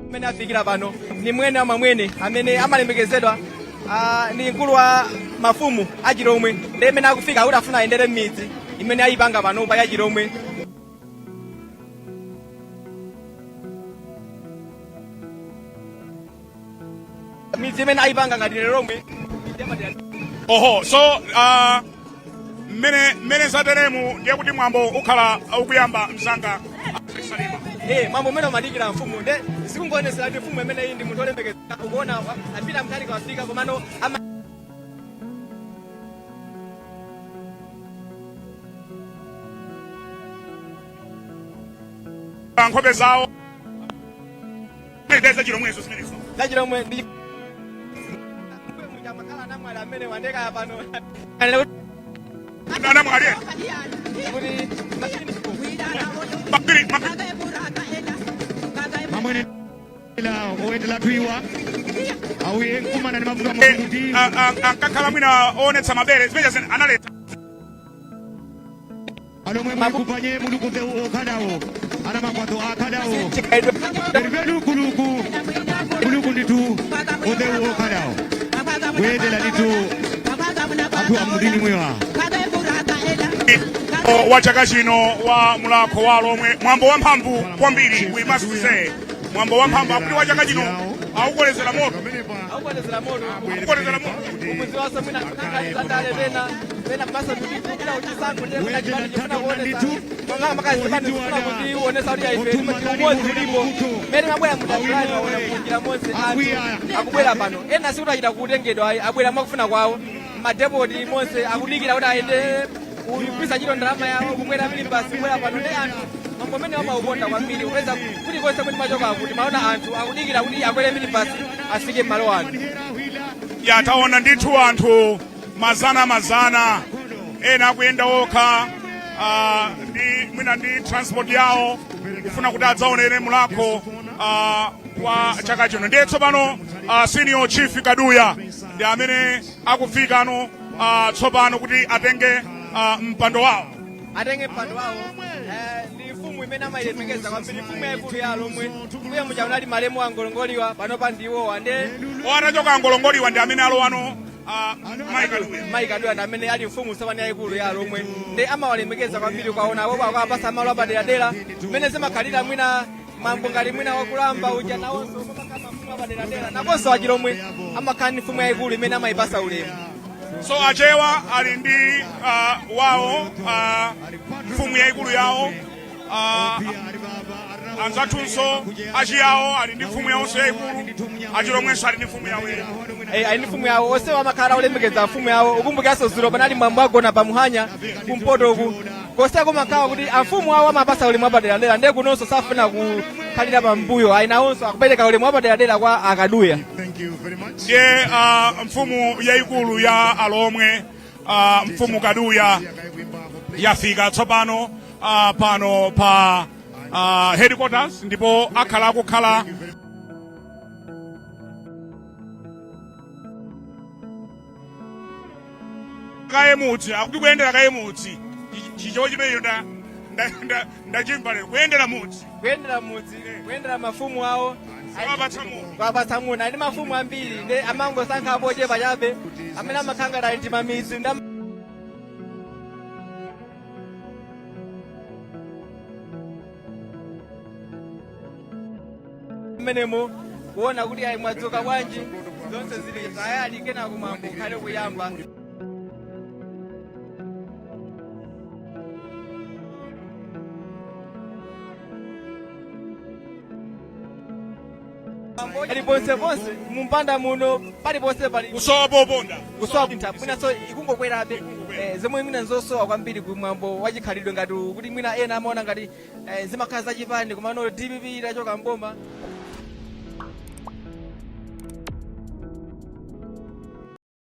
Amene afikira pano ni mwene wa mamwene amene amalemekezedwa, ndi mkulu wa mafumu achilomwe. Ndi imene akufika kuti afuna ayendere m'midzi imene ayipanga panopa ya Chilomwe. Midzi imene ayipanga ngati Lilongwe, midzi yapadera. Oho, so mmene zateremu ndiye kuti mwambo ukhala ukuyamba msanga, Salima. Eh, mwambo umene umadikira mfumu, nde zikungoonetsera kuti mfumu imene iyi ndi munthu olemekezeka. Ukuona apita Mutharika wafika, komano ama nkhope zawo za Chilomwezo zimenezo. Za Chilomwe ndi mbuyo muja makhala anamwali amene wandeka pano. Anamwali? Kuti mapiri. Mamwene la oyendela twiwa auye nkumana ni mavuto amakuti Ankakhala mwina oonetsa mabere zimene analetsa. Alomwe muli kupanye muli kute okhadawo ana makwato akhadawo chikhalidwe. Verivelu kuluku kuluku nditu otewu okhadawo kuyendela nditu anthu amudini mwewa. Wa chaka chino wa Mulakho wa Lomwe, mwambo wamphamvu kwambiri, we must say mwambo wamphamvu. Akuti wa chaka chino aukolezera moto. Aukolezera moto. Aukolezera moto. Umuzi wase mwina nkhani za ndale pena pena, komanso kupita kuchisankho, ndiye mwina chipani chifuna kuonesa manga makazi, chipani chifuna kuti uonesa kuti ife umodzi ulipo. Mmene mabwera mudadrive aona kunjira monse anthu akubwera pano, ena sikuti achita kutengedwa ayi, abwera mwakufuna kwawo. Madepoti monse akudikira kuti ayende kugwiritsa ntchito ndalama yawo kukwera minibasi kubwera pano. Ndi anthu mwambo umene amaukonda kwambiri, kupeza kulikonse kuti machoka akuti maona anthu akudikira kuti akwere minibasi afike m'malo ano. Ya, taona ndithu anthu mazana mazana, ena akuyenda okha, ndi mwina ndi transport yawo, kufuna kuti adzaonere Mulakho wa chaka chino. Ndiye tsopano Senior Chief Kaduya ndi amene akufika ano tsopano kuti atenge mpando wawo. Atenge mpando wawo. Ndi mfumu imene amayilemekeza kwambiri, mfumu yayikulu ya Lomwe. Mbuye muja unali malemu wa Ngolongoliwa, panopa ndiwowa nde Atachoka Ngolongoliwa ndi amene alowano, Mayi Kaduya. Mayi Kaduya ndi amene ali mfumu tsopano yayikulu ya Lomwe, ndi amawalemekeza kwambiri. Ukaona apopo akawapasa malo apaderadera, mmene zimakhalira mwina mwambo ngati mwina wakulamba uja, nawonso umakhala mafumu apaderadera, nakonso achilomwe amakhala ndi mfumu yayikulu imene amayipasa ulemu. So Achewa ali ndi wawo, mfumu yayikulu yawo, anzathunso Achiyawo ali ndi mfumu yawonso yayikulu, Achilomwenso ali ndi mfumu yawo yayikulu. Eh, ali ndi mfumu yawo, onsewo amakhala olemekeza mfumu yawo. Ukumbukiranso dzulo panali mwambo agona pamuhanya kumpoto uku, konseko kumakhala kuti amfumu awo amapasa ulemu wapaderadera. Ndiye kunonso safuna kukhalira pambuyo ayi, nawonso akupereka ulemu wapaderadera kwa Akaduya. Thank you very much. Ndiye mfumu yayikulu ya Alomwe, mfumu Kaduya, yafika tsopano pano pa headquarters, ndipo akhala akukhala kaye mudzi. Akuti kuyendera kaye mudzi, chichewa chimenecho ndachimva lero, kuyendera mudzi. Kuyendera mudzi, kuyendera mafumu awo. Kuwapatsa moni. Kuwapatsa moni. Ali ndi mafumu ambiri, ndi amangosankha ochepa chabe amene amakhala ngati ali timamidzi ndi mmenemo kuona kuti ayi, mwadzuka bwanji, zonse zili tayali, kenako mwambo ukhale kuyamba. Ali ponseponse mumpanda muno, paliponse pali. Kusowa poponda. Kusowa ntha mwinanso ikungokwerabe, zomwe mwina nzosowa kwambiri ku mwambo wachikhalidwe ngati uwu, kuti mwina ena amaona ngati zimakhala zachipani, komano DPP itachoka mboma.